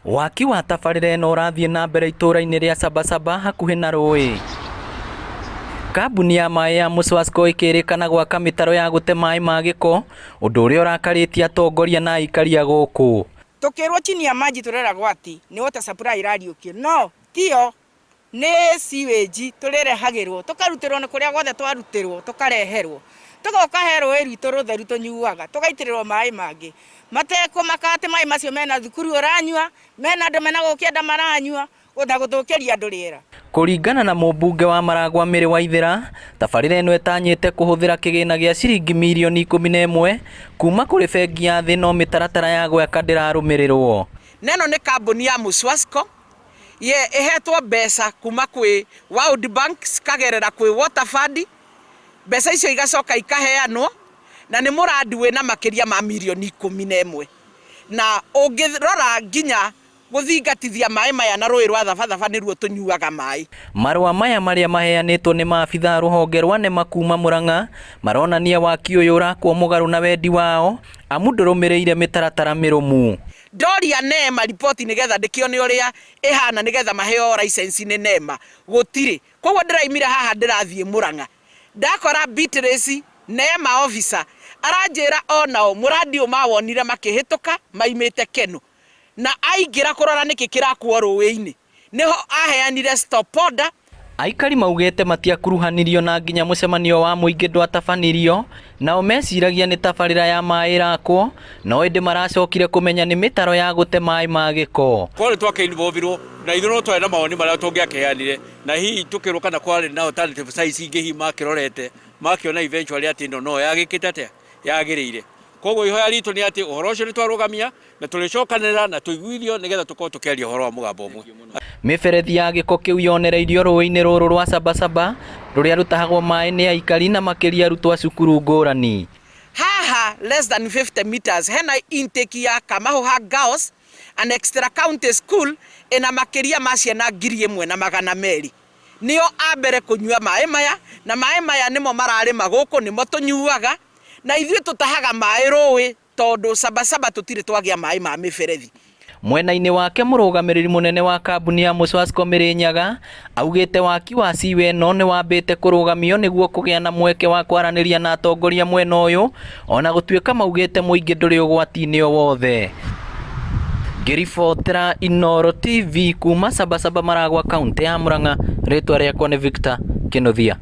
Waki wa tabarĩra ĩno ũrathiĩ na mbere itũũra-inĩ rĩa Sabasaba hakuhĩ na rũĩ. Kambuni ya maĩ ya Mũswasco ĩkĩrĩkana gwaka mĩtaro ya gũte maĩ ma gĩko, ũndũ ũrĩa ũrakarĩtie atongoria na aikari a gũkũ. Tũkĩrwo chini ya maji tũreragwo atĩ nĩ water supply ĩrariũkio no tiyo nĩ sewage tũrĩrehagĩrwo tũkarutĩrwo nĩ kũrĩa guothe twarutĩrwo tũkareherwo tũgoka he rũĩ rwitũ rũtheru tũnyuaga tũgaitĩrĩrwo maĩ mangĩ matekũmaka atĩ maĩ macio mena thukuru ũranyua mena andũ mena gũkĩenda maranyua na gũthũkĩria andũ rĩera. Kũringana na mũmbunge wa Maragwa Mary Waithera, tabarĩra ĩno ĩtanyĩte kũhũthĩra kĩgĩna gĩa ciringi mirioni 11 kuma kũrĩ bengi ya thĩ no mĩtaratara ya gwaka ndĩrarũmĩrĩrwo. Na ĩno nĩ kambuni ya Mũswasco ye ĩhetwo mbeca kuma kwĩ World Bank cikagerera kwĩ Water Fund, mbeca icio igacoka ikaheanwo na nĩ mũrandi wĩna makĩria ma mirioni 11 na ũngĩrora nginya gũthingatithia maĩ maya na rũĩ rwa Thabathaba nĩruo tũnyuaga maĩ. Marũa maya marĩa maheanĩtwo nĩ maabitha a rũhonge rwa NEMA kuma Murang'a maronania waki ũyũ ũrakwo mũgarũ na wendi wao amu ndũrũmĩrĩire mĩtaratara mĩrũmu. Ndoria NEMA riboti nĩgetha ndĩkĩone ũrĩa ĩhana nĩgetha maheo license nĩ NEMA gũtirĩ. Koguo ndĩraimire haha ndĩrathiĩ Murang'a ndakora Beatrice NEMA officer aranjĩra onao mũrandi ũyũ mawonire makĩhĩtũka maimĩte Kenol na aingĩra kũrora nĩkĩ kĩrakwo rũĩ-inĩ nĩho aheanire stop order. Aikari maugĩte matiakuruhanirio na nginya mũcemanio wa mũingĩ ndwatabanirio, nao meciragia nĩ tabarĩra ya maĩ ĩrakwo, no ĩndĩ maracokire kũmenya nĩ mĩtaro ya gũte maĩ ma gĩko. Korwo nĩ twakĩ-involve-irwo na ithuĩ no twarĩ na mawoni marĩa tũngĩakĩheanire na hihi tũkĩrwo kana kwarĩ na alternative sites ingĩ hihi makĩrorete makĩona eventually atĩ ĩno no yagĩkĩte atĩa yagĩrĩire. Koguo ihoya ritũ nĩ atĩ ũhoro ũcio nĩ twarũgamia na tũrĩcokanĩrĩra na tũiguithio nĩgetha tũkorwo tũkĩaria ũhoro wa mũgambo ũmwe. Mĩberethi ya gĩko kĩu yonereirio rũĩ-inĩ rũrũ rwa Sabasaba rũrĩa rũtahagwo maĩ nĩ aikari na makĩria arutwo a cukuru ngũrani. Haha less than 50 meters hena intake ya Kamahuha Girls an extra county school ĩna makĩria ma ciana 1200 nĩo a mbere kũnyua maĩ maya na maĩ maya nĩmo mararĩma gũkũ nĩmo tũnyuaga na ithuĩ tũtahaga maĩ rũĩ tondũ Sabasaba tũtirĩ twagĩa maĩ ma mĩberethi. Mwena-inĩ wake mũrũgamĩrĩri mũnene wa kambuni ya Mũswasco Mĩrĩnyaga augĩte waki wa siwa ĩno nĩ wambĩte kũrũgamio nĩguo kũgĩa na mweke wa kwaranĩria na atongoria mwena ũyũ ona gũtuĩka maugĩte mũingĩ ndũrĩ ũgwati-inĩ o wothe. Ngĩribotera Inooro TV kuma Sabasaba Maragwa kaũntĩ ya Murang'a, rĩtwa rĩakwa nĩ Victor Kĩnuthia.